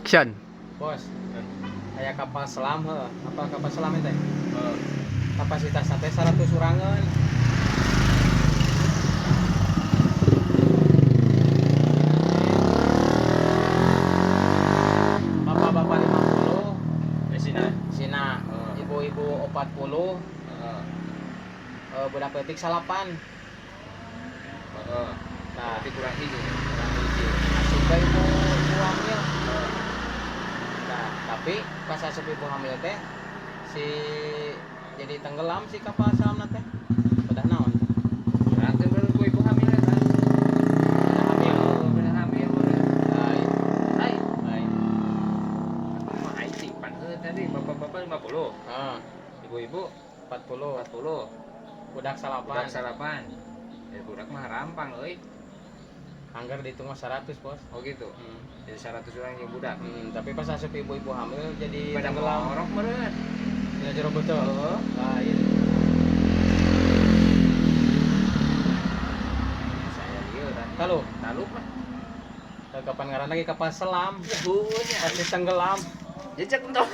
Action. Bos, aya kapal selam heuh. Apa kapal selam teh? Kapasitas teh 100 urangeun. Bapak-bapak 50, Sina. Sina, Heeh. ibu-ibu 40, Heeh. Budak leutik 9. Heeh. Nah, Berarti kurang hiji. Kurang hiji. Asup ka ibu, ibu hamil. Nah, tapi pas asup ibu hamil teh si jadi tenggelam si kapal selam teh. Pedah naon? Berarti baru ku ibu hamil eta. Pedah hamil. Oh, bener hamil bener. Lain, Lain. Lain. Mah aing sih pan heuh tadi bapak-bapak 50, Heeh, ibu-ibu 40, 40, budak budak 9. 9. Eh, budak mah rampang euy. Anggar dihitung mah 100, Bos. Oh gitu. Hmm. Jadi 100 orang yang budak. Tapi pas asup ibu-ibu hamil jadi Pada tenggelam. ngorok meureun. Dina jero betul. Heeh. Lain. Saya lieu tadi. Taluk, Taluk lah. kapan ngaran lagi kapal selam Hunya. pasti tenggelam. Jejak entong.